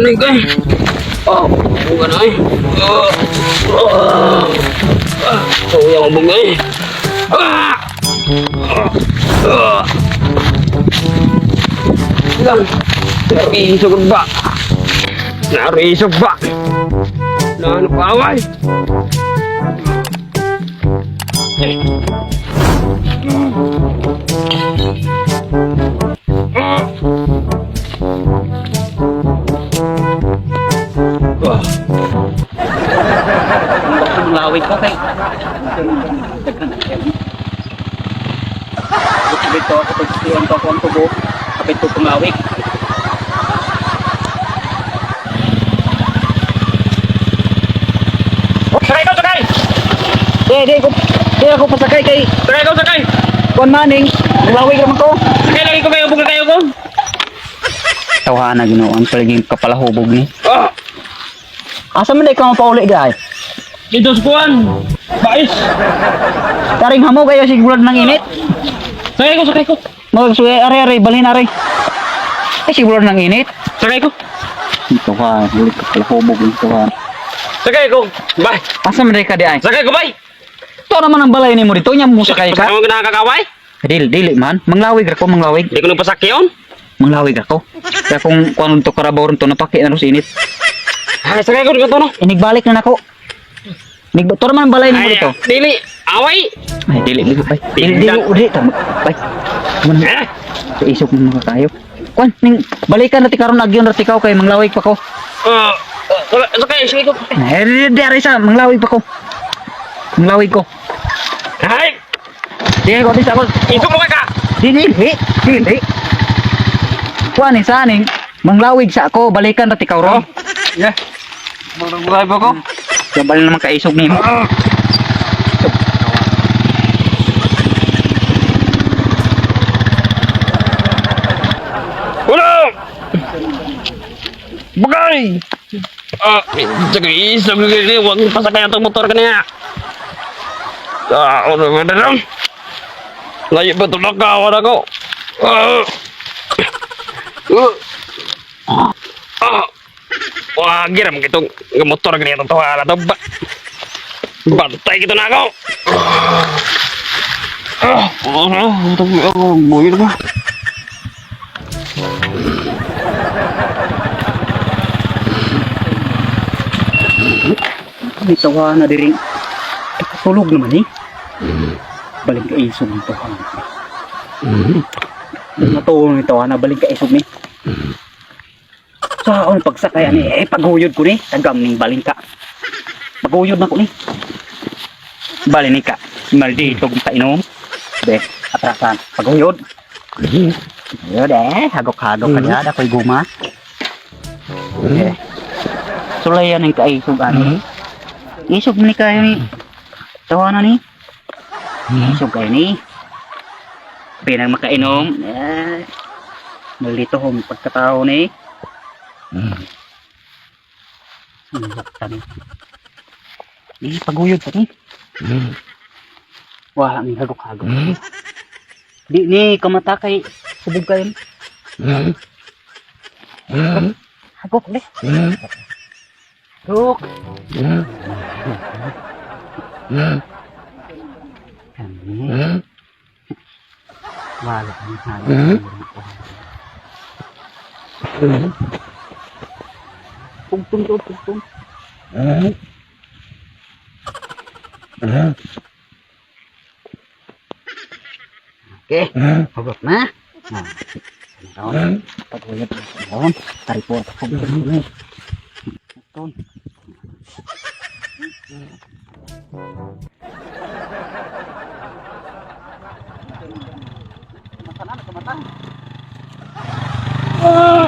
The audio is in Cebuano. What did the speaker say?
Lamig eh. Oh, buga na eh. Oh, oh, ah, oh, yung buga eh. Ah! Ah! Ah! Lang. Narisog ba? Narisog ba? Naano pa away? Eh. Ah. Lawig ko kay. Dito ako pagsiyan ko ako ang tubo. Kapit ko pangawig. Sakay ko, sakay! Di, di ko di ako pasakay kay Sakay ko, sakay! kuan maning. Lawig raman ko. Sakay lagi ko kayo, buga kayo ko. Tawhana Ginoo ang paliging kapalahubog ni. Ah! Asa man day ka mapauli gay? Dito sa kuwan. Bais! Taring hamo kayo sigurad ng init. Sakay ko, sakay ko. Magsuwi are are balhin are. Ay sigurad ng init. Sakay ko. Ito ka, bulit kapalahubog ito ka. Sakay ko. Bye. Asa man day ka di ay? Sakay ko, bay. Ito naman ang balay nimo dito nya mo sakay ka. Pasakay mo nakakaway? Dili, dili man. Manglawig ra ko, manglawig. Hindi ko nang pasakyon. Manglawig ako. Kaya kung kuan to karabaw ron to napaki na ro sa init. Ay, sakay ko dito no. Inigbalik na nako. Nig to naman ang balay nimo Ay, dito. dili. Away. Ay dili dili bay. Dili dili udi ta. Bay. Man Eh. sa isok mo mga kayo. Kuan ning balikan na ti karon agyon ra ti kaw kay manglawig pa ko. Ah, wala, sakay, sakay ko. Ay di di ari sa manglawig pa ko. Manglawig ko. Ay, Di ko di sa ako. isok mo ka. Dili dili dili. Kuan ni sa ning manglawig sa ako balikan ra ti kaw ron. Yeah. Magbuhay pa ko. Kabal naman kaisog nimo. Wala. Bagay. Ah, sakay, isok ko kaya wag pasakay atong motor kaniya. Ah, ano ba na? Layo ba ito nakawan ako? Ah. Ah. Ah. Wah, gira mo kitong motor kaniya itong tuwa na to. Ba Bantay kita na ako. Ah, ah, ah, buhay na ba? May tawa na diri. Nakatulog naman eh. Baling ka isog ni tawa. Natulog ni tawa na baling ka isog ni. Sa on pagsakay ani eh paghuyod ko ni tagam ning baling ka. Paghuyod na ko ni. Bali ni ka. Maldito kong painom. Be, atrasan. Paghuyod. Yun eh, hagok-hagok ka diha, ako'y guma. Eh. Sulayan ang kaisog ani. Isog ni kayo ni. Tawa na ni. Isog kayo ni. Pinang makainom. Eh. Malito hong pagkatao ni. Ang lakta ni. Eh, paguyod pa ni. Wala ni hagok-hagok. Di ni kamata kay subog kayo ni. Hagok de. Hagok. Kami. Wala ni hagok. Tungtong to, tungtong. Okay, hugot na. Ah, meron. Paguyod na meron. Taripor ka po. Tungtong. Mata na, nakamata. Ah!